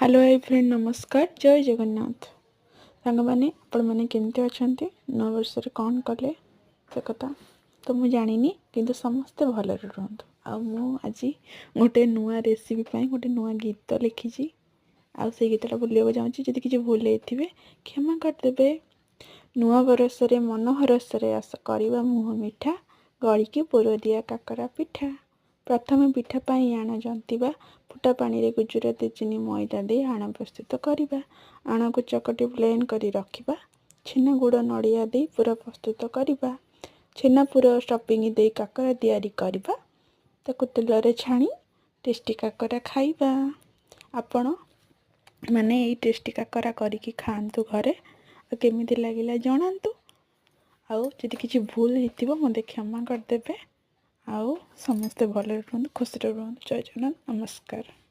Hello high friend, ନମସ୍କାର, ଜୟ ଜଗନ୍ନାଥ। ସାଙ୍ଗମାନେ, ଆପଣମାନେ କେମିତି ଅଛନ୍ତି? ନୂଆବର୍ଷରେ କ'ଣ କଲେ ସେ କଥା ତ ମୁଁ ଜାଣିନି, କିନ୍ତୁ ସମସ୍ତେ ଭଲରେ ରୁହନ୍ତୁ। ଆଉ ମୁଁ ଆଜି ଗୋଟେ ନୂଆ ରେସିପି ପାଇଁ ଗୋଟେ ନୂଆ ଗୀତ ଲେଖିଛି ଆଉ ସେଇ ଗୀତଟା ବୋଲିବାକୁ ଚାହୁଁଛି। ଯଦି କିଛି ଭୁଲ ହେଇଥିବେ, କ୍ଷମା କରିଦେବେ। ନୂଆ ବରଷରେ ମନ ହରଷରେ ଆସ କରିବା ମୁହଁ ମିଠା, ଗଳିକି ପୁର ଦିଆ କାକରା ପିଠା। ପ୍ରଥମେ ପିଠା ପାଇଁ ଆଣ ଜନ୍ତିବା। ଫୁଟା ପାଣିରେ ଗୁଜୁରାତି, ଚିନି, ମଇଦା ଦେଇ ଆଣ ପ୍ରସ୍ତୁତ କରିବା। ଆଣକୁ ଚକଟି ପ୍ଲେନ୍ କରି ରଖିବା। ଛେନା, ଗୁଡ଼, ନଡ଼ିଆ ଦେଇ ପୁର ପ୍ରସ୍ତୁତ କରିବା। ଛେନା ପୁର ଷ୍ଟଫିଂ ଦେଇ କାକରା ତିଆରି କରିବା। ତାକୁ ତେଲରେ ଛାଣି ଟେଷ୍ଟି କାକରା ଖାଇବା। ଆପଣ ମାନେ ଏଇ ଟେଷ୍ଟି କାକରା କରିକି ଖାଆନ୍ତୁ ଘରେ ଆଉ କେମିତି ଲାଗିଲା ଜଣାନ୍ତୁ। ଆଉ ଯଦି କିଛି ଭୁଲ ହେଇଥିବ, ମୋତେ କ୍ଷମା କରିଦେବେ। ଆଉ ସମସ୍ତେ ଭଲରେ ରୁହନ୍ତୁ, ଖୁସିରେ ରୁହନ୍ତୁ। ଜୟ ଜଗନ୍ନାଥ, ନମସ୍କାର।